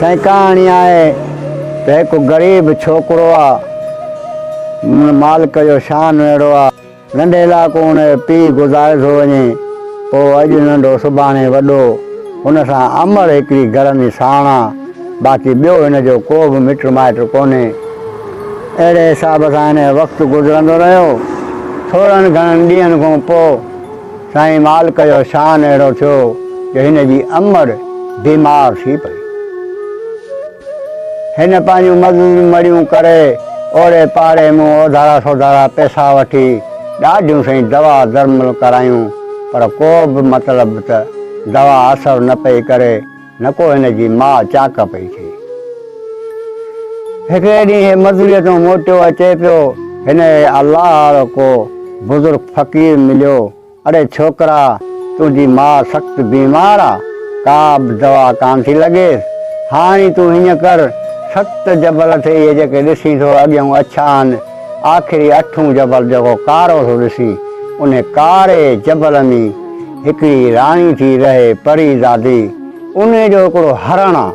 سائين ڪهاڻي آهي ته هڪ غريب ڇوڪرو آ مالڪ جو شان اهڙو آ ننڍي لاڪو هن جو پيء گذاري ٿو وڃي پوء اڄ ننڍو سڀاڻي وڏو هن سان امڙ هڪڙي گهر ۾ ساڻ آ باقي ٻيو هن جو ڪو به مٽ مائٽ ڪونهي اهڙي حساب سان هن جو وقت گذرندو رهيو ٿورن گهڻن ڏينهن کان پوء سائين مالڪ جو شان اهڙو ٿيو جو هن جي امڙ بيمار ٿي پئي. هن پنهنجون مزدوريون مڙيون ڪري اوڙي پاڙي مون اوڌارا سوڌارا پئسا وٺي ڏاڍيون سائين دوا درمل ڪرايون پر ڪو به مطلب ته دوا اثر نه پئي ڪري نه ڪو هن جي ماء چاڪ پئي ٿئي. هڪڙي ڏينهن هي مزوريء تان موٽيو اچي پيو، هن کي الله وارو ڪو بزرگ فقير مليو، اڙي ڇوڪرا! تنهنجي ماء سخت بيمار آ، ڪا به دوا ڪانه ٿي لڳيس، هاڻي تون هيئن ڪر، ست جبل اٿئي، اهي جيڪي ڏسين ٿو اڳيون اڇا آهن، آخري اٺون جبل جيڪو ڪارو ٿو ڏسين، انهي ڪاري جبل ۾ هڪڙي راڻي ٿي رهي پري زادي، انهي جو هڪڙو هرڻ آ،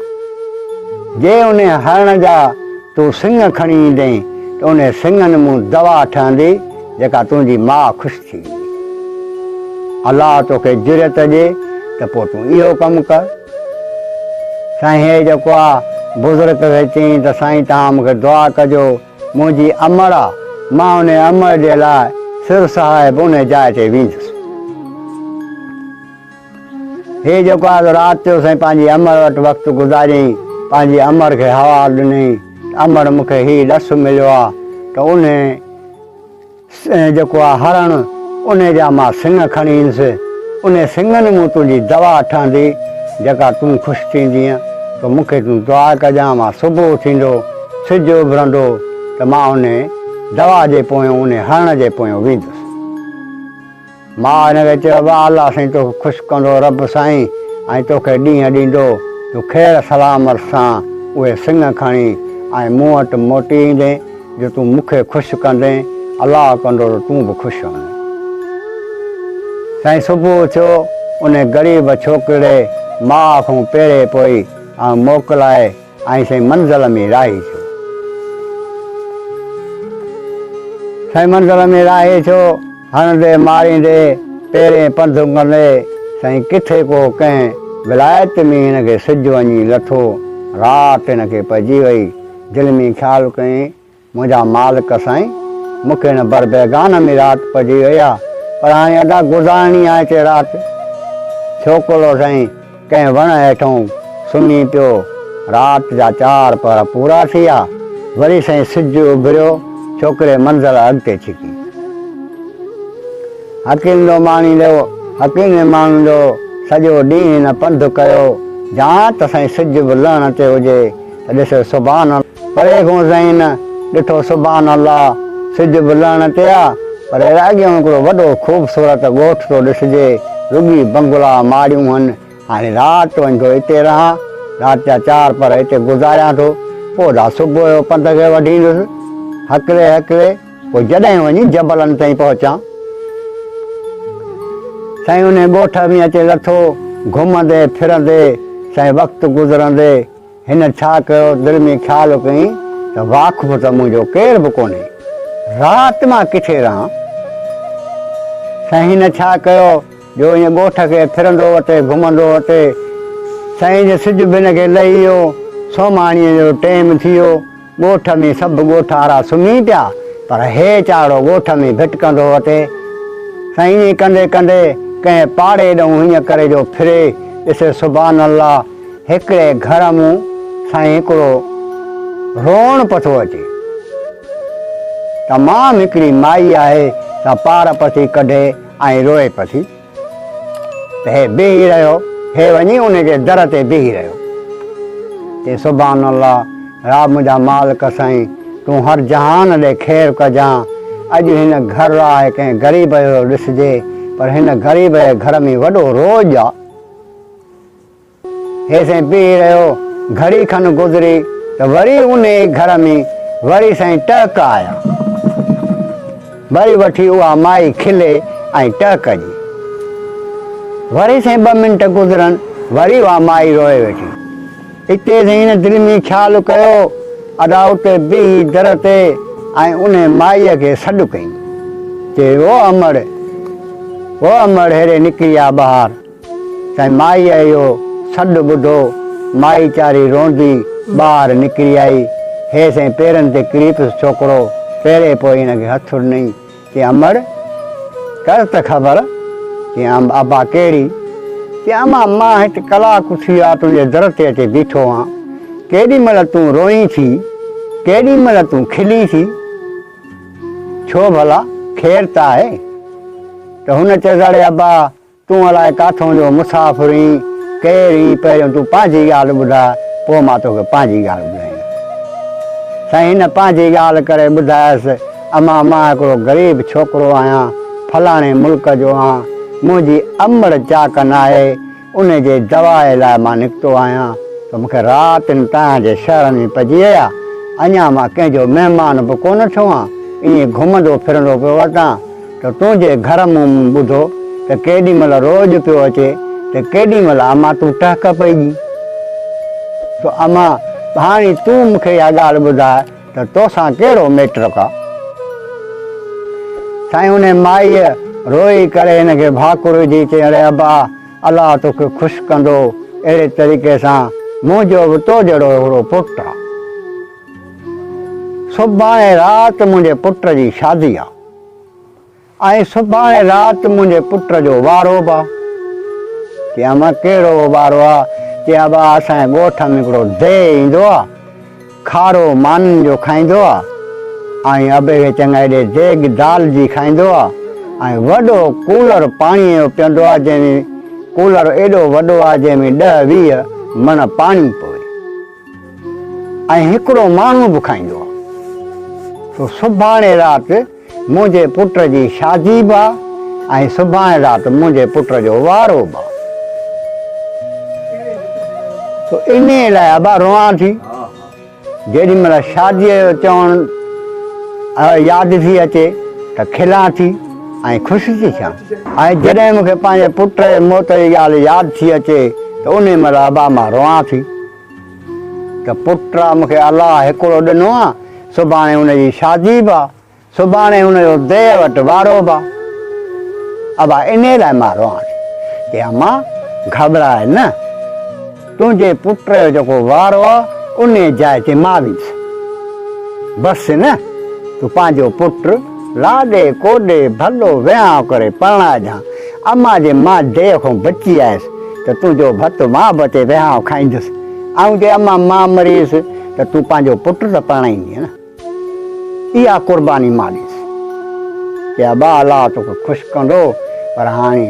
جي انهي هرڻ جا تون سڱ کڻي ايندين ته انهي سڱن مون دوا ٺهندي، جيڪا تنهنجي ماء خوش ٿي ويندي. الله توکي جرئت ڏي ته پوء تون اهو ڪم ڪر. سائين هي جيڪو آ، بزرگ کي چيائين ته سائين توهان مون کي دعا ڪجو، منهنجي امڙ آ، مان انهي امڙ جي لاء سر سهائي به انهي جاء تي ويندس. هي جيڪو آ سو رات جو سائين پنهنجي امڙ وٽ وقت گذاريائين، پنهنجي امڙ کي حوال ڏنائين ته امڙ مون کي هي ڏس مليو آ ته انهي جيڪو آ هرڻ، انهي جا مان سڱ کڻي ايندس، انهي سڱن مون تنهنجي دوا ٺهندي، جيڪا تون خوش ٿيندينء، ته مون کي تون دعا ڪجان، مان صبح ٿيندو، سج اڀرندو ته مان انهي دوا جي پويون، انهي هرڻ جي پويون ويندس. ماء هن کي چيو، ابا الله سائين توکي خوش ڪندو، رب سائين ۽ توکي ڏينهن ڏيندو، تون خير سلامت سان اهي سڱ کڻي ۽ مون وٽ موٽي ايندين، جو تون مون کي خوش ڪندين، الله ڪندو ته تون به خوش هوندين. سائين صبح ٿيو، انهي غريب ڇوڪرڙي ماء کان پيري پوئي ۽ موڪلائي ۽ سائين منزل ۾ راهي ٿيو. سائين منزل ۾ راهي ٿيو، هڻندي ماريندي، پيرين پنڌ ڪندي، سائين ڪٿي ڪو ڪنهن ولايت ۾ هن کي سج وڃي لٿو، رات هن کي پئجي وئي، دل ۾ خيال ڪيائين، منهنجا مالڪ سائين، مون کي هن بر بيگانه ۾ رات پئجي وئي آ، پر هاڻي ادا گذارڻي آهي هتي رات. ڇوڪرو سائين ڪنهن وڻ هيٺئون سمهي پيو. رات جا چار پهر پورا ٿي ويا. وري سائين سج اڀريو، ڇوڪري منزل اڳتي ڇڪي. حڪيم جو ماڻيندو، حڪيم جي ماڻهن جو سڄو ڏينهن هن پنڌ ڪيو. جان ته سائين سج به لهڻ تي هجي ته ڏس سبحان. پري کان سائين ڏٺو سبحان الله سج به لهڻ تي آ پر اڳيان هڪڙو وڏو خوبصورت ڳوٺ ٿو ڏسجي رڳي بنگلا ماڙيون هن هاڻي رات وڃ ٿو اتي رهان رات جا چار پهر اتي گذاريان ٿو پوء دا صبح جو پنڌ کي وڍيندس هڪلي هڪلي پوء جڏهن وڃي جبلن تائين پهچان سائين انهي ڳوٺ ۾ اچي لٿو گهمندي ڦرندي سائين وقت گذرندي هن ڇا ڪيو، دل ۾ خيال ڪيائين ته واقف ته منهنجو ڪير به ڪونهي، رات مان ڪٿي رهان؟ سائين هن ڇا ڪيو جو ائين ڳوٺ کي ڦرندو وتي، گهمندو وتي، سائين جي سج به هن کي لهي ويو، سومهاڻيء جو ٽيم ٿي ويو، ڳوٺ ۾ سڀ ڳوٺارا سمهي پيا، پر هي چاڙهو ڳوٺ ۾ ڀٽڪندو وتي. سائين ائين ڪندي ڪندي ڪنهن پاڙي ڏانهن هيئن ڪري جو ڦري، ڏسي سبحان الله! هڪڙي گهر مون سائين هڪڙو روئڻ پٿو اچي. تمام هڪڙي مائي آهي سا پار پٿي ڪڍي ۽ روئي پٿي. ته هي بيهي رهيو، هي وڃي ان جي در تي بيهي رهيو. چي سبحان الله رب منهنجا مالڪ سائين تون هر جهان ڏي خير ڪجان، اڄ هن گهر آهي ڪنهن غريب جو ڏسجي پر هن غريب جي گهر ۾ وڏو روڄ آ. هيسين بيهي رهيو. گهڙي کن گذري ته وري انهيء گهر ۾ وري سائين ٽهڪ آيا. وري وٺي اها مائي کلي ۽ ٽهڪ جي. وري سائين ٻه منٽ گذرن وري اها مائي روئي ويٺي. اتي سائين هن دل ۾ خيال ڪيو، ادا اتي بيهي در تي ۽ انهي مائيء کي سڏ ڪيائين. چي او امڙ، او امڙ هيڏي نڪري آ ٻاهر. سائين مائيء اهو سڏ ٻڌو، مائي چاري روئندي ٻاهر نڪري آئي. هي سائين پيرن تي ڪري پيس ڇوڪرو، پيري پوء هن کي هٿ ڏنائين. چي امڙ ڪر ته خبر، چي ابا ڪهڙي؟ چي اما مان هت ڪلاڪ ٿي ويو آ تنهنجي در تي اچي بيٺو آن، ڪيڏي مهل تون روئين ٿي، ڪيڏي مهل تون کلين ٿي، ڇو ڀلا خير ته آهي؟ ته هن چيس اڙي ابا تون الائي ڪاٿئون جو مسافر اين، ڪير اين، پهريون تون پنهنجي ڳالهه ٻڌاء، پوء مان توکي پنهنجي ڳالهه ٻڌائيندس. سائين هن پنهنجي ڳالهه ڪري ٻڌايس، امان مان هڪڙو غريب ڇوڪرو آهيان، فلاڻي ملڪ جو آهان، منهنجي امڙ چاڪ ناهي، ان جي دوائي لاء مان نڪتو آهيان ته مون کي رات ان تان جي شهر ۾ پئجي وئي آ، اڃا مان ڪنهن جو مهمان به ڪونه ٿيو آهيان، ائين گهمندو ڦرندو پيو وتان. ته تنهنجي گهر مون ٻڌو ته ڪيڏي مهل روڄ پيو اچي ته ڪيڏي مهل امان تون ٽهڪ پئي ڏين. سو امان هاڻي تون مون کي اها ڳالهه ٻڌاء ته توسان ڪهڙو ميٽرڪ آ؟ سائين انهي مائيء روئي ڪري هن کي ڀاڪر وجهي چيائين اڙي ابا الله توکي خوش ڪندو اهڙي طريقي سان منهنجو به تو جهڙو هڪڙو پٽ آ. سڀاڻي رات منهنجي پٽ جي شادي آ. ۽ سڀاڻي رات منهنجي پٽ جو وارو به آ. چيائين امان ڪهڙو وارو آ؟ چيائين ابا اسان جي ڳوٺ ۾ هڪڙو ديهه ايندو آ، کارو مانين جو کائيندو آ ۽ ابي کي چڱا ايڏي ديڳ دال جي کائيندو آ ۽ وڏو ڪولر پاڻيء جو پيئندو آ جنهن ۾ ڪولر ايڏو وڏو آ جنهن ۾ ڏهه 20 مڻ پاڻي پوي. ۽ هڪڙو ماڻهو به کائيندو آ. سو سڀاڻي رات منهنجي پٽ جي شادي به آ ۽ سڀاڻي رات منهنجي پٽ جو وارو به آ. سو انهيء لاء ابا روئان ٿي. جيڏي مهل شاديء جو چوڻ ياد ٿي اچي ته کلان ٿي ۽ خوش ٿي ٿيان ۽ جڏهن مون کي پنهنجي پٽ جي موت جي ڳالهه ياد ٿي اچي ته انهيء مهل ابا مان روئان ٿي. ته پٽ آ مون کي الله هڪڙو ڏنو آ، سڀاڻي ان جي شادي به آ، سڀاڻي ان جو ديهه وٽ وارو به آ. ابا انهيء لاء مان روئان ٿي. چي امان گهٻراء نه، تنهنجي پٽ جو جيڪو وارو آ، انهيء جاء تي مان ويندس. بس نه، تون پنهنجو پٽ لاڏي ڪوڏي ڀلو وهانء ڪري پرڻائجان. امان جي مان ديهه کان بچي آيس ته تنهنجو ڀت مان به اچي وهانء کائيندس. آئون چيو امان مان مري ويس ته تون پنهنجو پٽ ته پرڻائيندينء نه. اها قرباني مان ڏيندس. چي ابا الله توکي خوش ڪندو پر هاڻي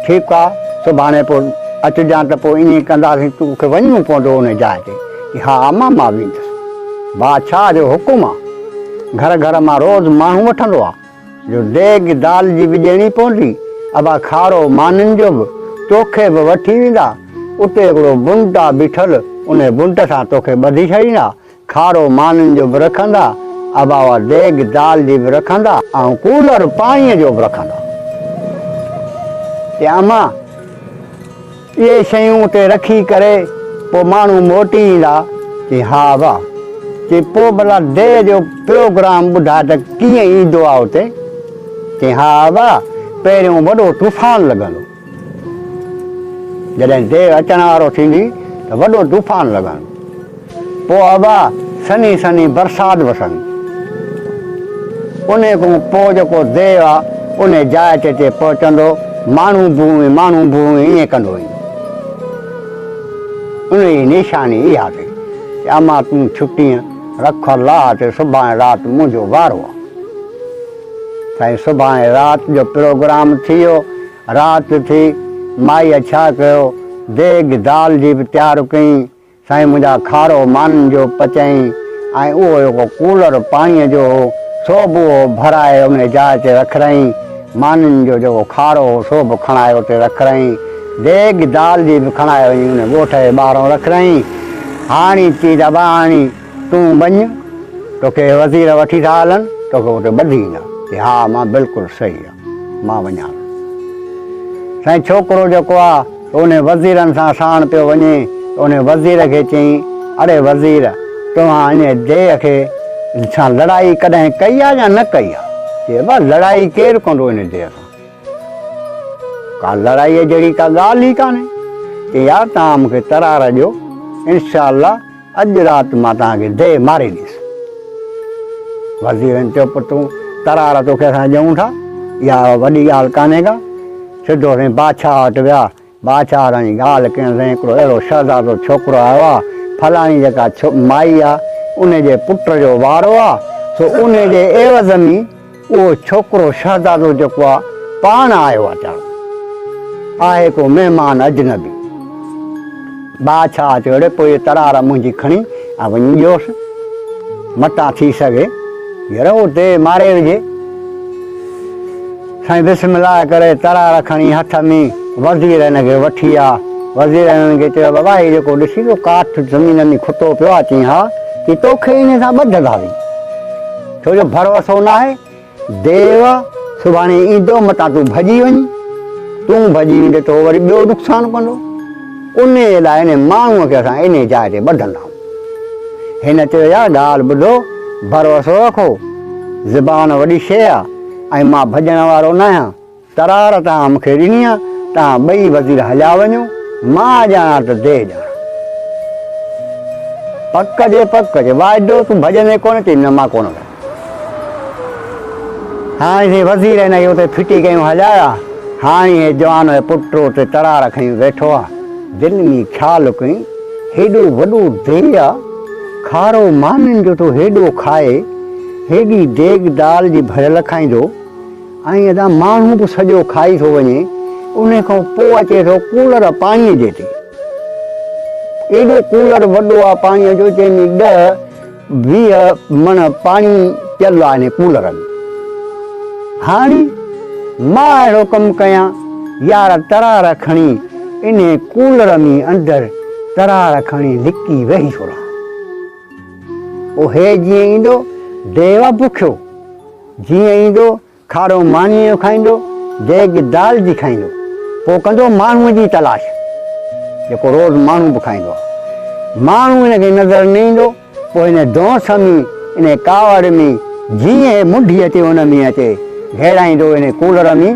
ٺيڪ آ سڀاڻي پوء اچجان ته پوء ائين ڪنداسين توکي وڃڻو پوندو ان جاء تي. چي ها امان مان ويندس. بادشاهه جو حڪم آ گهر گهر مان روز ماڻهو وٺندو آ. جو ديڳ دال جي به ڏيڻي پوندي، ابا کارو مانين جو به توکي به وٺي ويندا، اتي هڪڙو بنٽ آ بيٺل، انهي بنٽ سان توکي ٻڌي ڇڏيندا، کارو مانين جو به رکندا، ابا اها ديڳ دال جي به رکندا ۽ ڪولر پاڻيء جو به رکندا. چي امان! اهي شيون اتي رکي ڪري پوء ماڻهو موٽي ايندا؟ چي ها ابا. چي پوء ڀلا ديهه جو پروگرام ٻڌاء ته ڪيئن ايندو آ اتي؟ چي ها ابا پهريون وڏو طوفان لڳندو. جڏهن ديهه اچڻ وارو ٿيندي ته وڏو طوفان لڳندو. پوء ابا سنهي سنهي برسات وسندي. انهيء کان پوء جيڪو ديو آ، انهيء جاء تي اچي پهچندو، ماڻهو ڀونء ماڻهو ڀونء ائين ڪندو ويندو. انهيء جي نشاني اها اٿئي ته اما تون ڇٽينء، رک الله تي سڀاڻي رات منهنجو وارو آ. سائين سڀاڻي رات جو پروگرام ٿي ويو. رات ٿي، مائيء ڇا ڪيو، ديڳ دال جي به تيار ڪئين، سائين منهنجا کارو مانن جو پچائين ۽ اهو جيڪو ڪولر پاڻيء جو هو سو به اهو ڀرائي انهيء جاء تي رکرايائين. مانين جو جيڪو کارو هو سو به کڻائي اتي رکرايائين. ديڳ دال جي به کڻائي وڃي انهيء ڳوٺ جي ٻاهران رکرايائين. هاڻي چي ته ابا هاڻي تون وڃ، توکي وزير وٺي ٿا هلن، توکي اتي ٻڌي ايندا. چي ها امان بلڪل صحيح آ، مان وڃان ٿو. سائين ڇوڪرو جيڪو آ سو انهي وزيرن سان ساڻ پيو وڃي. ته ان وزير کي چيائين، اڙي وزير! توهان انهيء ديهه کي سان لڙائي ڪڏهن ڪئي آ يا نه ڪئي آ؟ چي، ابا لڙائي ڪير ڪندو انهيء ديهه سان؟ ڪا لڙائيء جهڙي ڪا ڳالهه ئي ڪانهي. چي، يار توهان مون کي ترار ڏيو، انشاء الله اڄ رات مان توهان کي ديهه ماري ڏيندس. وزيرن چيو، پوء تون ترار توکي اسان ڏيون ٿا، اها وڏي ڳالهه ڪانهي ڪا. سڌو سائين بادشاهه وٽ ويا. بادشاهه سان وڃي ڳالهه ڪيائين، سائين هڪڙو اهڙو شهزادو ڇوڪرو آيو آ، فلاڻي جيڪا مائي آ، ان جي پٽ جو وارو آ، سو ان جي عيوض ۾ اهو ڇوڪرو شهزادو جيڪو آ، پاڻ آيو آ چارو. آهي ڪو مهمان اجنبي. بادشاهه چيو، اڙي پوء هيء ترار منهنجي کڻي ۽ وڃي ڏيوس، متان ٿي سگهي ير هو ديهه ماري وجهي. سائين بسم الله ڪري ترار کڻي هٿ ۾ وزير هن کي وٺي آ. وزير هنن کي چيو، بابا هي جيڪو ڏسين ٿو ڪاٺ زمين ۾ کتو پيو آ، چيائين ها، چي توکي انهي سان ٻڌنداسين، ڇو جو ڀروسو ناهي، ديو آ، سڀاڻي ايندو متان تون ڀڄي وڃين، تون ڀڄي ويندين ته هو وري ٻيو نقصان ڪندو، انهيء لاء انهي ماڻهوء کي اسان انهي جاء تي ٻڌنداسون. هن چيو، يار ڳالهه ٻڌو، ڀروسو رکو، زبان وڏي شيء آ ۽ مان ڀڄڻ وارو ناهيان، ترار توهان مون کي ڏني آ، توهان ٻئي وزير هليا وڃو، مان ڄاڻان ته ديهه ڄاڻان. پڪ جي پڪ جي واعدو، تون ڀڄندين ڪونه؟ چيائين، نه مان ڪونه ڀڄندس. هاڻي سائين وزير هن کي اتي ڦٽي ڪيون هليا ويا. هاڻي هي جوان جو پٽ اتي ترار کنيون ويٺو آ. دل ۾ خيال ڪيائين، هيڏو وڏو ديهه آ، کارو مانين جو ٿو هيڏو کائي، هيڏي ديڳ دال جي ڀريل کائيندو ۽ ادا ماڻهو به سڄو کائي ٿو وڃي، انهي کان پوء اچي ٿو ڪولر پاڻيء جي تي. ايڏو ڪولر وڏو آ پاڻيء جو جنهن ۾ ڏهه 20 مڻ پاڻي پيل آ انهي ڪولر ۾. هاڻي مان اهڙو ڪم ڪيان، يار ترار کڻي انهي ڪولر ۾ اندر ترار کڻي لڪي ويهي ٿو رهان. پوء هي جيئن ايندو، ديو بکيو، جيئن ايندو، کارو مانيء جو کائيندو، ديڳ دال جي کائيندو، پوء ڪندو ماڻهوء جي تلاش، جيڪو روز ماڻهو به کائيندو آهي. ماڻهو هن کي نظر نه ايندو، پوء هن دونس ۾، انهيء ڪاوڙ ۾، جيئن هي منڍي اچي ان ۾ اچي گهيڙائيندو انهيء ڪولر ۾،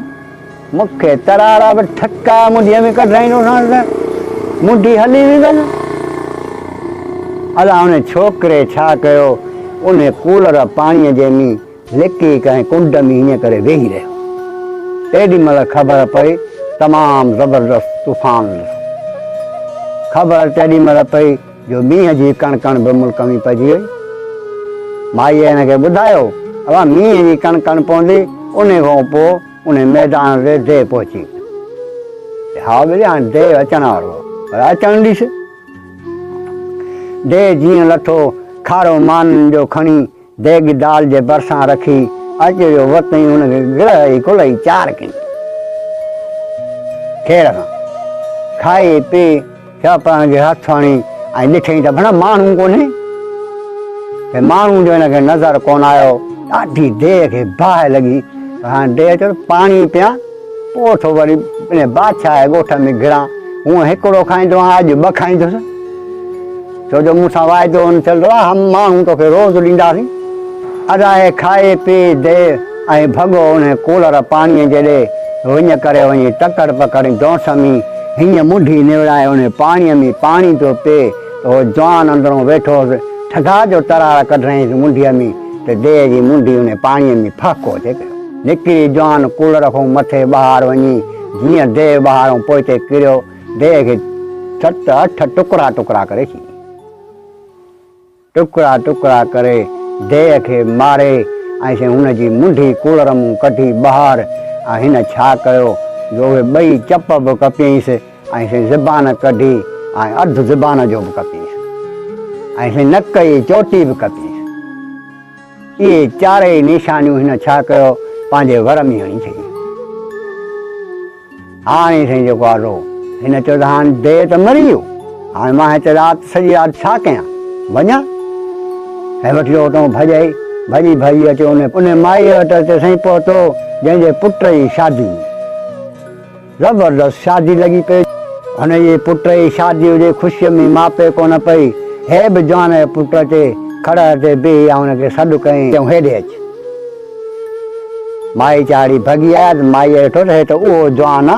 مون کي ترارا به ٺڪا منڍيء ۾ ڪڍرائيندوسانس ته منڍي هلي ويندس. الا ان ڇوڪري ڇا ڪيو، انهيء ڪولر پاڻيء جي ۾ لڪي ڪنهن ڪنڊ ۾ ائين ڪري ويهي رهيو. تيڏي مهل خبر پئي تمام زبردست طوفان لٿو. خبر تيڏي مهل پئي جو مينهن جي ڪڻ ڪڻ به ملڪ ۾ پئجي وئي. مائيء هن کي ٻڌايو، ابا مينهن جي ڪڻ ڪڻ پوندي، انهي کان پوء انهي ميدان تي ديهه پهچي ويندي. ها ٻلي هاڻي ديهه اچڻ وارو آهي، پر اچڻ ڏيس. ديهه جيئن لٿو، کارو مانن جو کڻي ديڳ دال جي ڀرسان رکي اچ جو وت ۽ ان کي گرهه ئي کلئي چار ڪيائين. خير سان کائي پي ڇاپران کي هٿ هڻي ۽ ڏٺئين ته ڀڻا ماڻهو ڪونهي. ته ماڻهو جو هن کي نظر ڪونه آيو. ڏاڍي ديهه کي باهه لڳي. پر هاڻي ديهه چيو ته پاڻي پيان پوء ٿو وري ان بادشاهه جي ڳوٺ ۾ گهڙان. هونء هڪڙو کائيندو آهيان اڄ ٻه کائيندس. ڇو جو مون سان واعدو هن ٿيل ته هم ماڻهو توکي روز ڏينداسين. ادا هي کائي پي the ۽ ڀڳو انهي ڪولر پاڻيء جي ڏي وڃ ڪري وڃي تڪڙ پڪڙ ۽ دونس ۾ هيئن منڍي نوڙائي انهي پاڻيء ۾ پاڻي پيو پي ته هو جوان اندرون ويٺو هوس ٺگا جو ترار ڪڍرائينس منڍيء ۾ ته ديهه جي منڍي انهي پاڻيء ۾ ڦهڪو اچي پيو. نڪري جوان ڪولر کان مٿي ٻاهر وڃي جيئن ديهه ٻاهرئون پوئتي ڪريو ديهه کي ست اٺ ٽڪرا ٽڪرا ڪري ڇڏيائين. ٽڪرا ٽڪرا ڪري ديهه کي ماري ۽ سين هن جي منڍي ڪولر مون ڪڍي ٻاهر ۽ هن ڇا ڪيو جو اهي ٻئي چپ به ڪپيائينس ۽ سين زبان ڪڍي ۽ اڌ زبان جو به ڪپيائينس ۽ سين نڪ جي چوٽي به ڪپيائينس. اهي چارئي نشانيون هن ڇا ڪيو پنهنجي ور ۾ هڻي ڇڏيون. هاڻي سائين جيڪو آ سو هن چيو ته هاڻي ديهه ته مري ويو، هاڻي مان هتي رات سڄي رات ڇا ڪيان، وڃان؟ ۽ وٺي اتان ڀڄائي، ڀڄي ڀڄي اچي ان مائيء وٽ اچي سائين پهتو، جنهن جي پٽ جي شادي هئي. زبردست شادي لڳي پئي. هن جي پٽ جي شادي هجي خوشيء ۾ ماپي ڪونه پئي. هي به جوان جو پٽ اچي کڙهه تي بيهي ۽ هن کي سڏ ڪيائين، چيائون هيڏي اچ. مائي چاڙهي ڀڳي آيا ته مائيء ڏٺو ته هي ته اهو جوان آ،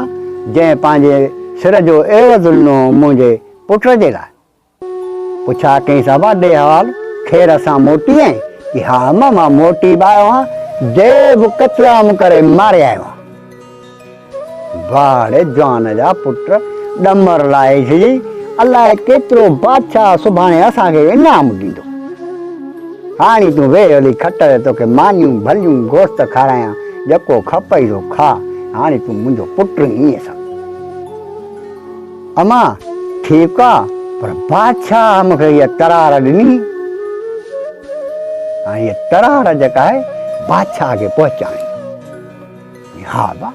جنهن پنهنجي سر جو عيوض ڏنو هو منهنجي پٽ جي لاء. پڇا ڪيائينس، ابا ڏي حوال، خير سان موٽي آئين؟ چي، ها اما، مان موٽي به آيو آهيان، ديو قتلام ڪري ماري آيو آهيان. واهه ڙي جوان جا پٽ، ڏمر لاهي ڇڏيئي، الائي ڪيترو بادشاهه سڀاڻي اسان کي انعام ڏيندو. هاڻي تون ويهه هلي کٽ تي توکي مانيون ڀليون گوشت کارايان، جيڪو کپئي سو کاء، هاڻي تون منهنجو پٽ ائين سمجهه. امان، ٺيڪ آ، پر بادشاهه مون کي هيء ترار ڏني. هاڻي هيء ترار جيڪا آهي بادشاهه کي پهچائڻي. ها با،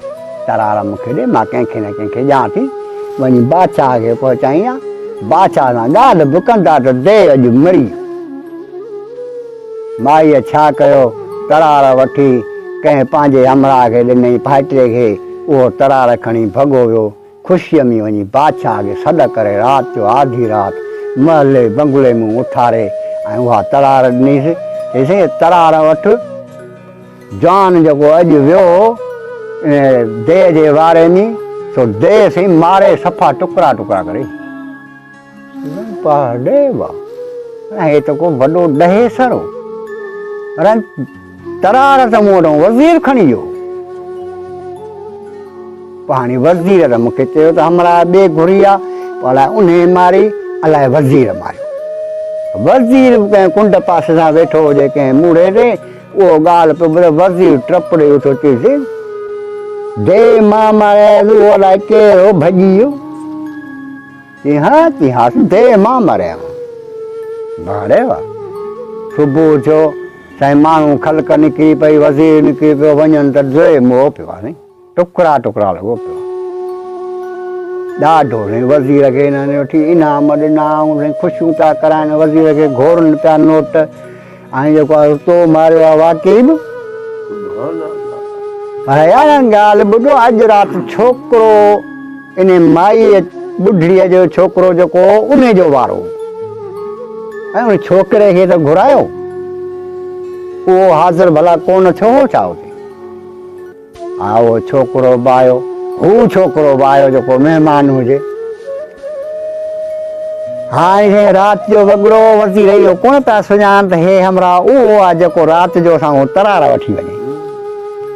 ترار مون کي ڏي، مان ڪنهن کي نه ڪنهن کي ڏيان ٿي. وڃي بادشاهه کي پهچائين ها. بادشاهه سان ڳالهه به ڪندا ته ديو اڄ مري ويو. مائيء ڇا ڪيو، ترار وٺي ڪنهن پنهنجي همراهه کي ڏنئي، ڀائٽي کي، اهو ترار کڻي ڀڳو ويو. خوشيء ۾ وڃي بادشاهه کي سڏ ڪري رات جو آڌي رات محلي بنگلي مان اٿاري ۽ اها ترار ڏنيس. چيس، هيء ترار وٺ، جوان جيڪو اڄ ويو هو ان ديهه جي واري ۾، سو ديهه سائين ماري صفا ٽڪرا ٽڪرا ڪري. ڏي واهه، هي ته ڪو وڏو ڏهيسر هو. ترار ته مون وٽان وزير کڻي ويو هو. هاڻي وزير ته مون کي چيو ته همراهه ٻي گهري آ، پوء الائي انهيء ماري، الائي وزير ماريو. وزير به ڪنهن ڪنڊ پاسي سان ويٺو هجي ڪنهن موڙهي تي، اهو ڳالهه پيو ٻڌي، وزير ٽپ ڏيئي اٿيو، چيس، ديهه مان ماري آيس، اهو الائي ڪير هو، ڀڄي ويو. چي ها، چي ها، ديهه مان ماري آيو آهيان. واهه ڙي واهه! صبح ٿيو، سائين ماڻهو خلق نڪري پئي، وزير نڪري پيو، وڃن ته ديهه موهه پيو آهي سائين. ٽڪرا ٽڪرا لڳو پيو آهي. ڏاڍو سائين وزير کي هنن وٺي انعام ڏنا ۽ سائين خوشيون پيا ڪرائن، وزير کي گهورن پيا نوٽ ۽ جيڪو آهي تو ماريو آهي واقعي به. پر يار ڳالهه ٻڌو اڄ رات ڇوڪرو ان مائي ٻڍڙيء جو ڇوڪرو جيڪو هو ان جو وارو هو ۽ ان ڇوڪري کي ته گهرايو اهو حاضر ڀلا ڪونه ٿيو هو ڇا اتي؟ ها اهو ڇوڪرو به آيو. هو ڇوڪرو به آيو جيڪو مهمان هجي. هاڻي سائين رات جو وڳڙو وزير اهو ڪونه پيا سڃاڻن ته هي همراهه اهو آهي جيڪو رات جو اسان کان ترار وٺي وڃي.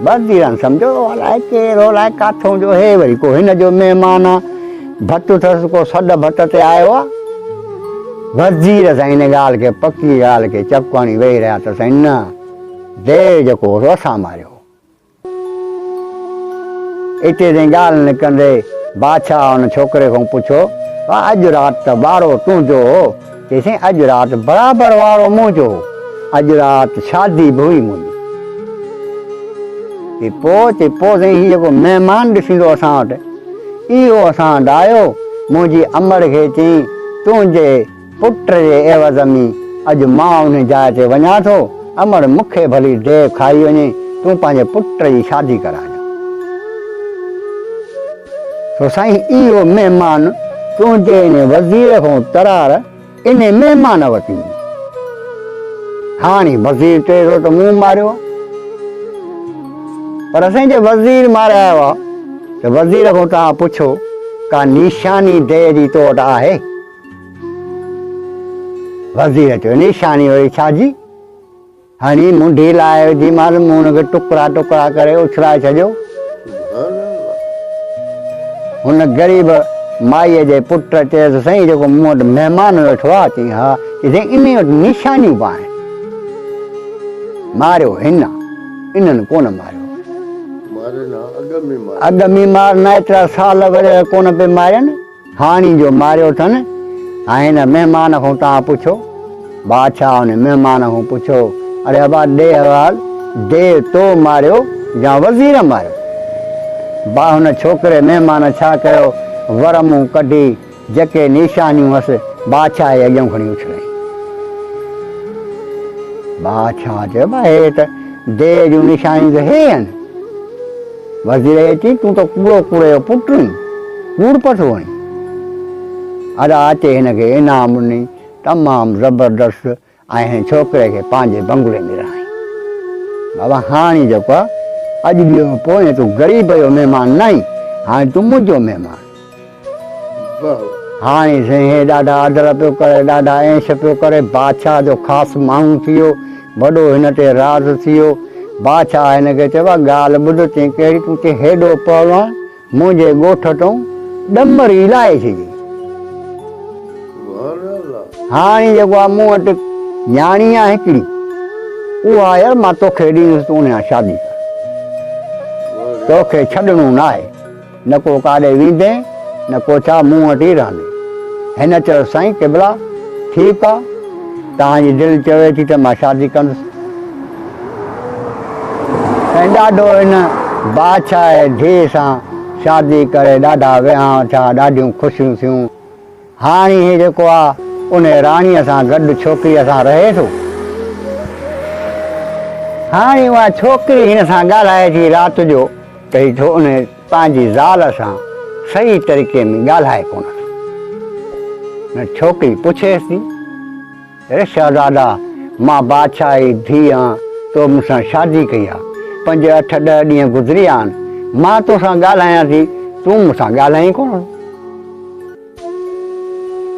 وزيرن سمجهيو الائي ڪير هو الائي ڪاٿئون جو هي وري ڪو هن جو مهمان آ. ڀت اٿس ڪو سڏ ڀت تي آيو آ. وزير سائين ان ڳالهه کي پڪي ڳالهه کي چڪ هڻي ويهي رهيا ته سائين نه ديو جيڪو هو سو اسان ماريو هو. ايتري تائين ڳالهه نڪرندي بادشاهه ان ڇوڪري کان پڇيو، ڀاء اڄ رات ته وارو تنهنجو هو؟ چيائين، سائين اڄ رات برابر وارو منهنجو هو، اڄ رات شادي به هئي منهنجي. چي پوء؟ چي پوء سائين هي جيڪو مهمان ڏسيندو اسان وٽ، اهو اسان وٽ آيو، منهنجي امڙ کي چيائين، تنهنجي پٽ جي عيوض ۾ اڄ مان انهي جاء تي وڃان ٿو، امڙ مون کي ڀلي ديو کائي وڃي، تون پنهنجي پٽ جي شادي ڪرائجان. سو سائين اهو مهمان تنهنجي انهي وزير کان ترار انهي مهمان ورتي هئي. هاڻي وزير چئي ٿو ته مون ماريو آهي. پر سائين جي وزير ماري آيو آهي ته وزير کان توهان پڇو ڪا نشاني ديو جي تو وٽ آهي؟ وزير چيو، نشاني وري ڇا جي؟ هڻي منڍي لاهي وڌيمانس، مون هن کي ٽڪرا ٽڪرا ڪري اڇلائي ڇڏيو. هن غريب مائيء جي پٽ چيس، سائين جيڪو مون وٽ مهمان ويٺو آهي؟ چيائين، ها. چيائين، سائين انهيء وٽ نشانيون به آهن. ماريو هن آ، انهن ڪونه ماريو. مارين ها، اڳ ۾ مارين. اڳ ۾ مارن ها، ايترا سال ورهيه ڪونه پئي مارين. هاڻي جو ماريو اٿن، ۽ هن مهمان کان توهان پڇو. بادشاهه ان مهمان کان پڇيو، اڙي ابا ڏي احوال، ديو تو ماريو يا وزير ماريو؟ با هن ڇوڪري مهمان ڇا ڪيو، ور مون ڪڍي جيڪي نيشانيون هئس، بادشاهه جي اڳيان کڻي اڇلايائين. بادشاهه چيو، با هي ته ديو جون نشانيون ته هي آهن. وزير کي چيائين، تون ته ڪوڙو ڪوڙي جو پٽ آهين، ڪوڙ پٺو آهين. ادا اچي هن کي انعام ڏني تمام زبردست ۽ هن ڇوڪري کي پنهنجي بنگلي ۾ رهائين. بابا هاڻي جيڪو آ اڄ ڏينهن کان پوء تون غريب جو مهمان ناهين، هاڻي تون منهنجو مهمان. هاڻي سائين هي ڏاڍا عدل پيو ڪري، ڏاڍا عيش پيو ڪري، بادشاهه جو خاص ماڻهو ٿي ويو، وڏو هن تي راز ٿي ويو. بادشاهه هن کي چيو، ڳالهه ٻڌ، چيائين ڪهڙي، تون چي هيڏو پهلوان منهنجي ڳوٺ تون ڏمر ئي لاهي ڇڏي. هاڻي جيڪو آ مون وٽ نياڻي آ هڪڙي، اها يار مان توکي ڏيندس تون ان سان شادي ڪر. توکي ڇڏڻو ناهي، نه ڪو ڪاڏي ويندين نه ڪو ڇا مون وٽ ئي رهندين. هن چيو سائين قبلا ٺيڪ آ، توهان جي دل چوي ٿي ته مان شادي ڪندس. سائين ڏاڍو هن بادشاهه جي ڌيء سان شادي ڪري ڏاڍا وهانء ٿيا، ڏاڍيون خوشيون ٿيون. هاڻي هي جيڪو آ انهي راڻيء سان گڏ ڇوڪريء سان رهي ٿو. هاڻي اها ڇوڪري هن سان ڳالهائي ٿي رات جو ته هي ڇو انهي پنهنجي زال سان صحيح طريقي ۾ ڳالهائي ڪونه ٿو. نه ڇوڪري پڇيس ٿي. اي شهزادا! مان بادشاهه جي ڌيء آهيان، تو مون سان شادي ڪئي آهي. پنج، اٺ، ڏهه ڏينهن گذري ويا آهن. مان تو سان ڳالهايان ٿي، تون مون سان ڳالهائين ڪونه ٿو.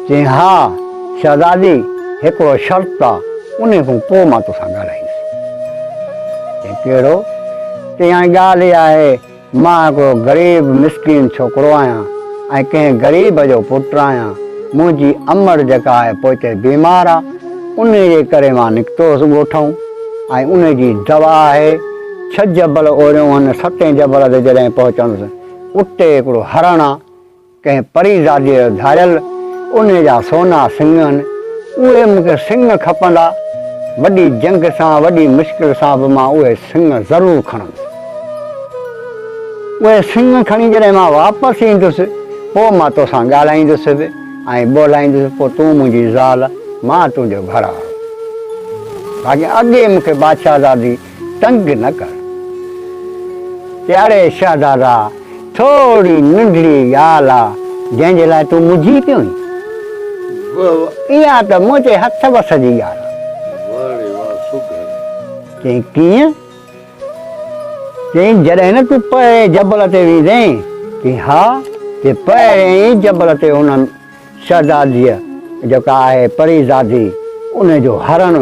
چيائين، ها شهزادي، هڪڙو شرط آ، انهيء کان پوء مان تو سان ڳالهائيندس. چيائين، ڪهڙو؟ چيائين، هاڻي ڳالهه اها آهي مان هڪڙو غريب مسڪين ڇوڪرو آهيان ۽ ڪنهن غريب جو پٽ آهيان. منهنجي امڙ جيڪا آهي پوئتي بيمار آ، انهي جي ڪري مان نڪتو هوس ڳوٺئون ۽ انهي جي دوا آهي. ڇهه جبل اوريون هن، ستين جبل تي جڏهن پهچندس، اتي هڪڙو هرڻ آ، ڪنهن پريزاديء جو ڌاريل، انهيء جا سونا سڱ آهن، اهي مون کي سڱ کپندا، وڏي جنگ سان، وڏي مشڪل سان به مان اهي سڱ ضرور کڻندس. اهي سڱ کڻي جڏهن مان واپس ايندس، پوء مان توسان ڳالهائيندس به ۽ ٻولائيندس، پوء تون منهنجي زال، مان تنهنجو گهر وارو. باقي اڳي مون کي بادشاهزادي تنگ نه ڪر. پياري شهزادا، ٿوري ننڍڙي ڳالهه آ، جنهن جي لاء تون منجهي پيو آهين. اها ته منهنجي هٿ وس جي ڳالهه آ. چيائين، ڪيئن؟ چيائين، جڏهن نه تون پهرين جبل تي ويندين؟ چيائين، ها. چيائين، پهرين ئي جبل تي انهن شهزاديء جيڪا آهي پريزادي، ان جو هرڻ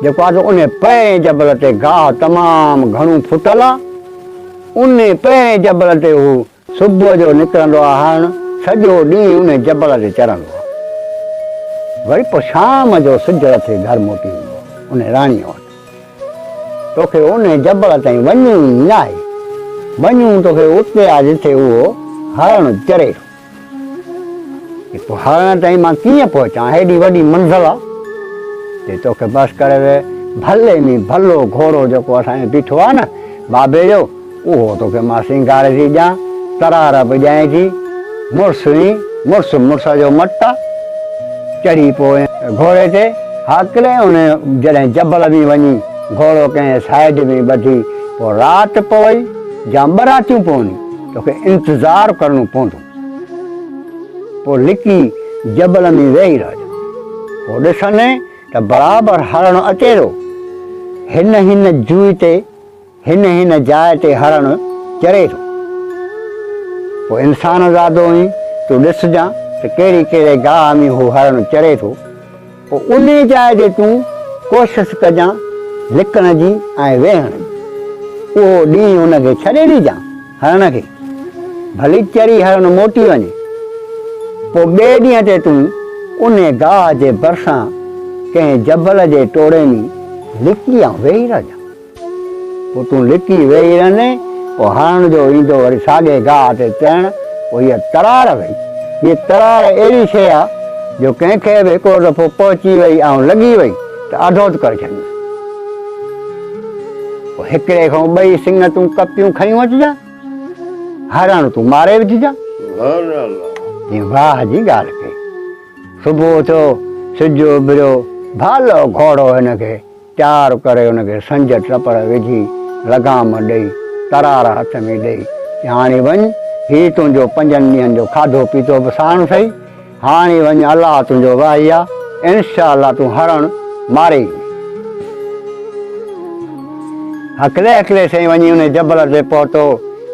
جيڪو آهي سو انهيء پهرئين جبل تي گاهه تمام گهڻو ڦٽل آهي. انهيء پهرئين جبل تي هو صبح جو نڪرندو آهي هرڻ سڄو ڏينهن انهيء جبل تي چرندو آهي. وري پوء شام جو سج لٿي گهر موٽي ايندو آهي انهيء راڻيء وٽ. توکي انهيء جبل تائين وڃڻو ئي ناهي. وڃڻو توکي اتي آهي جتي اهو هرڻ چري ٿو. پوء هرڻ تائين مان ڪيئن پهچان؟ هيڏي وڏي منزل آ. چي توکي بس ڪري ويهه، ڀلي ۾ ڀلو گهوڙو جيڪو اسان جو بيٺو آ نه بابي جو، اهو توکي مان سينگاري ٿي ڏيان، ترار به ڏيانء ٿي. مڙس ئي مڙس، مڙس جو مٽ آ. چڙهي پوء گهوڙي تي هاڪلي ان جڏهن جبل ۾ وڃي گهوڙو ڪنهن سائيڊ ۾ ٻڌي پوء رات پوئي يا ٻه راتيون پوني، توکي انتظار ڪرڻو پوندو. پوء لڪي جبل ۾ ويهي رهجان. پوء ڏسندين ته برابر هرڻ اچي ٿو. هن هن جوء تي، هن هن جاء تي هرڻ چري ٿو. پوء انسان زادو آهين، تون ڏسجان ته ڪهڙي ڪهڙي گاهه ۾ هو هرڻ چري ٿو. پوء انهيء جاء تي تون ڪوشش ڪجان لڪڻ جي ۽ ويهڻ جي. اهو ڏينهن هن کي ڇڏي ڏجان، هرڻ کي. ڀلي چري هرڻ موٽي وڃي. پوء ٻئي ڏينهن تي تون انهيء گاهه جي ڀرسان ڪنهن جبل جي ٽوڙي ۾ لڪي ۽ ويهي رهجان. پوء تون لڪي ويهي رهندين، پوء هرڻ جو ايندو وري ساڳئي گاهه تي چرڻ، پوء هيء ترار وئي. هيء ترار اهڙي شيء آ، جو ڪنهن کي به هڪڙو دفعو پهچي وئي ۽ لڳي وئي ته اڌوت ڪري ڇڏيندس. پوء هڪڙي کان ٻئي سڱ تون ڪپيون کنيون اچجان، هرڻ تون ماري وجهجان. جيئن واهه جي ڳالهه ڪئي. صبح ٿيو، سج اڀريو، ڀالو گهوڙو هن کي تيار ڪري ان کي سنج ٽپڙ وجهي لغام ڏئي ترار هٿ ۾ ڏئي چي هاڻي وڃ هي تنهنجو پنجن ڏينهن جو کاڌو پيتو به ساڻ اٿئي هاڻي وڃ الله تنهنجو واهي آ، انشاء الله تون هرڻ ماري ايندين. هڪلي هڪلي سائين وڃي انهي جبل تي پهتو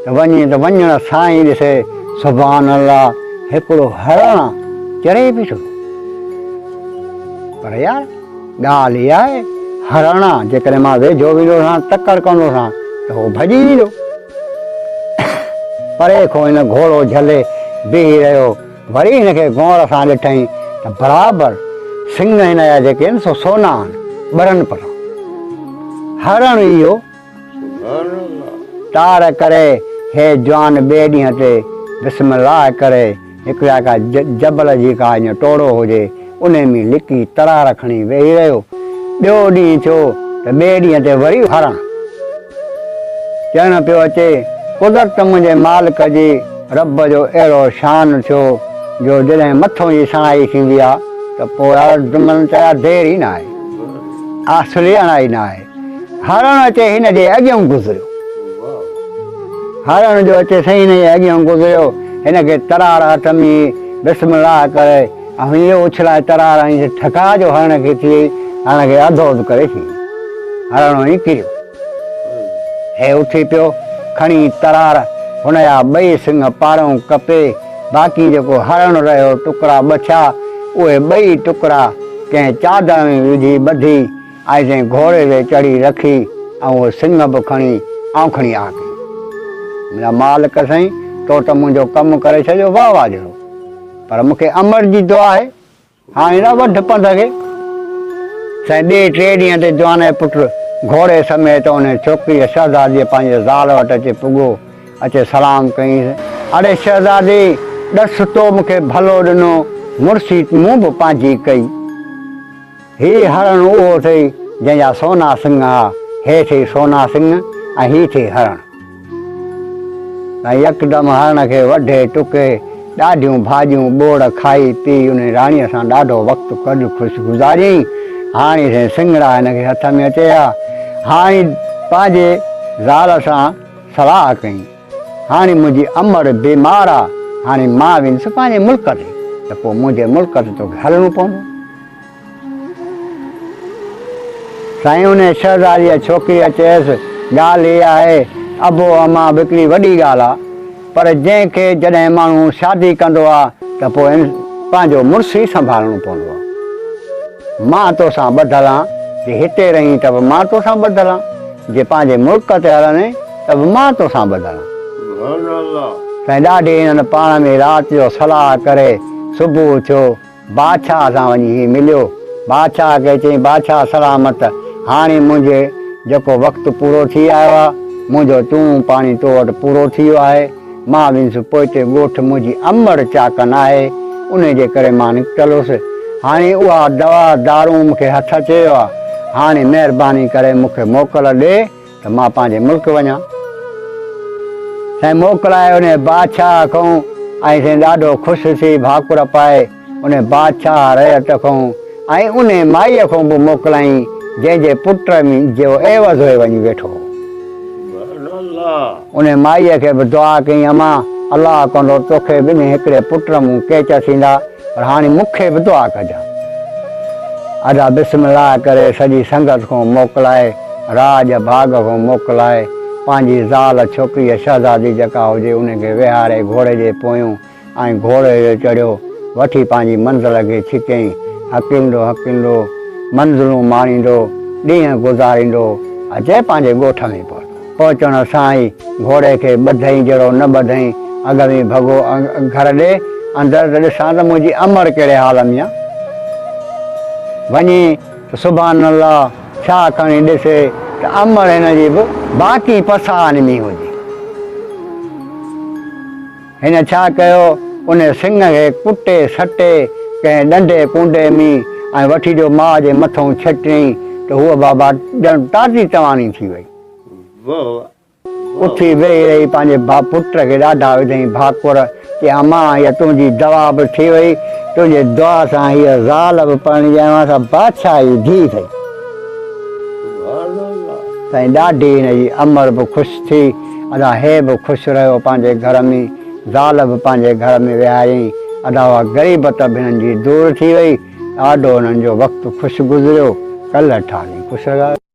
ته وڃي ته وڃڻ سان ئي ڏسي سبحان الله هڪڙو هرڻ آ چري بيٺو. پر يار ڳالهه اها آهي هرڻ آ جيڪڏهن مان ويجهو ويندوسان تڪڙ ڪندوسان ته هو ڀڄي ويندو. پري کان هن گهوڙو جهلي بيهي رهيو. وري هن کي غور سان ڏٺائين ته برابر سڱ هن جا جيڪي آهن سو سونا آهن، ٻرن پيا. هرڻ اهو تار ڪري هي جوان ٻئي ڏينهن تي بسم الله ڪري هڪڙا ڪا جبل جي ڪا ائين ٽوڙو هجي انهي ۾ لڪي ترار کڻي ويهي رهيو. ٻيو ڏينهن ٿيو ته ٻئي ڏينهن تي وري هرڻ. چئڻ پيو اچي، قدرت منهنجي مالڪ جي رب جو اهڙو شان ٿيو جو جڏهن مٿو جي سڻائي ٿيندي آ ته پوء يار دمن چيا دير ئي ناهي، اصل ئي اڻائي ناهي. هرڻ اچي هن جي اڳيئون گذريو. هرڻ جو اچي سائين هن جي اڳيئون گذريو، هن کي ترار هٿ ۾ بسم الله ڪري ۽ اهو اڇلائي ترار ۽ ٺڪاء جو هرڻ کي ٿي وئي، هرڻ کي اڌو اڌ ڪري ٿي وئي. هرڻ وڃي ڪريو. هي اٿي پيو، کڻي ترار، هن جا ٻئي سڱ پارئون ڪپي، باقي جيڪو هرڻ رهيو ٽڪرا ٻه ٿيا، اهي ٻئي ٽڪرا ڪنهن چادر ۾ وجهي ٻڌي ۽ جنهن گهوڙي تي چڙهي رکي ۽ اهو سڱ به کڻي آئون کڻي آ ڪئي. منهنجا مالڪ سائين، تو ته منهنجو ڪم ڪري ڇڏيو، واهه واهه جهڙو. پر مون کي امڙ جي دعا آهي. هاڻي نه وڍ پنڌ کي. سائين ٻئي ٽئين ڏينهن تي جوان جو پٽ گهوڙي سميت انهيء ڇوڪريء شهزاديء پنهنجي زال وٽ اچي پڳو. اچي سلام ڪيائينس، اڙي شهزادي، ڏس تو مون کي ڀلو ڏنو، مڙسي مون به پنهنجي ڪئي. هي هرڻ اهو اٿئي جنهن جا سونا سڱ ها، هي اٿئي سونا سڱ ۽ هي اٿئي هرڻ. ۽ يڪدم هرڻ کي وڍي ٽڪي، ڏاڍيون ڀاڄيون ٻوڙ کائي پي انهي راڻيء سان ڏاڍو وقت گڏ خوش گذاريائين. هاڻي سائين سڱڙا هن کي هٿ ۾ اچي ها. هاڻي پنهنجي زال سان صلاح ڪيائين. هاڻي منهنجي امڙ بيمار آ، هاڻي مان ويندس پنهنجي ملڪ تي ته پوء منهنجي ملڪ تي توکي هلڻو پوندو. سائين انهيء شهزاديء ڇوڪريء چيس، ڳالهه هيء آهي، ابو امان به هڪڙي وڏي ڳالهه آ، پر جنهن کي جڏهن ماڻهو شادي ڪندو آ ته پوء پنهنجو مڙس ئي سنڀالڻو پوندو آ. مان توسان ٻڌل آن، جي هتي رهين ته به مان توسان ٻڌل آن، جي پنهنجي ملڪ تي هلندين ته به مان توسان ٻڌل آن. سائين ڏاڍي هنن پاڻ ۾ رات جو صلاح ڪري صبح ٿيو. بادشاهه سان وڃي هي مليو. بادشاهه کي چيائين، بادشاهه سلامت، هاڻي منهنجي جيڪو وقت پورو ٿي آيو آهي، منهنجو چوڻو پاڻي تو وٽ پورو ٿي ويو آهي، مان ويندس پوئتي ڳوٺ، منهنجي امڙ چاڪ ناهي، انهي جي ڪري مان نڪتل هوس، هاڻي اها دوا دارون مون کي هٿ اچي ويو آهي، هاڻي مهرباني ڪري مون کي موڪل ڏي ته مان پنهنجي ملڪ وڃان. سائين موڪلائي انهي بادشاهه کئون ۽ سائين ڏاڍو خوش ٿي ڀاڪر پائي انهي بادشاهه رعيت کئون ۽ انهي مائيء کئون به موڪلائين جنهن جي پٽ جو عيوض هي وڃي ويٺو هو. انهي مائيء کي به دعا ڪيائين امان الله ڪندو توکي به انهي هڪڙي پٽ مون ڪيچ ٿيندا. پر هاڻي مون کي به دعا ڪجان. ادا بسم الله ڪري سڄي سنگت کان موڪلائي، راڄ ڀاڳ کان موڪلائي، پنهنجي زال ڇوڪريء شهزادي جيڪا هجي ان کي ويهاري گهوڙي جي پويون ۽ گهوڙي تي چڙهيو، وٺي پنهنجي منزل کي ڇڪيائين. هڪلندو هڪلندو، منزلون ماڻيندو، ڏينهن گذاريندو، اچي پنهنجي ڳوٺ ۾ پهتو. پهچڻ سان ئي گهوڙي کي ٻڌئين جهڙو نه ٻڌئين، اڳ ۾ ڀڳو گهر ڏي، اندر ته ڏسان ته منهنجي امڙ ڪهڙي حال ۾ آ. وڃي ته سبحان الله ڇا کڻي ڏسي ته امڙ هن جي به باقي پساهن ۾ هجي. هن ڇا ڪيو، ان سڱ کي ڪٽي سٽي ڪنهن ڏنڊي ڪونڊي ۾ ۽ وٺي جو ماء جي مٿئون ڇٽيائين ته هوء بابا ڄڻ تازي تواني ٿي وئي. اٿي ويهي رهي پنهنجي پٽ کي ڏاڍا وڌائين ڀاڪر، چي امان هيء تنهنجي دوا به ٿي وئي، تنهنجي دعا سان هيء زال به پرڻجي آيو آهيان سا بادشاهه جي ڌيء اٿئي. سائين ڏاڍي هن جي امڙ به خوش ٿي. ادا هي به خوش رهيو پنهنجي گهر ۾، زال به پنهنجي گهر ۾ ويهاريائين. ادا اها غريبت به هنن جي دور ٿي وئي. ڏاڍو هنن جو وقت خوش گذريو. ڪلهه ٺالهي خوش رهيا.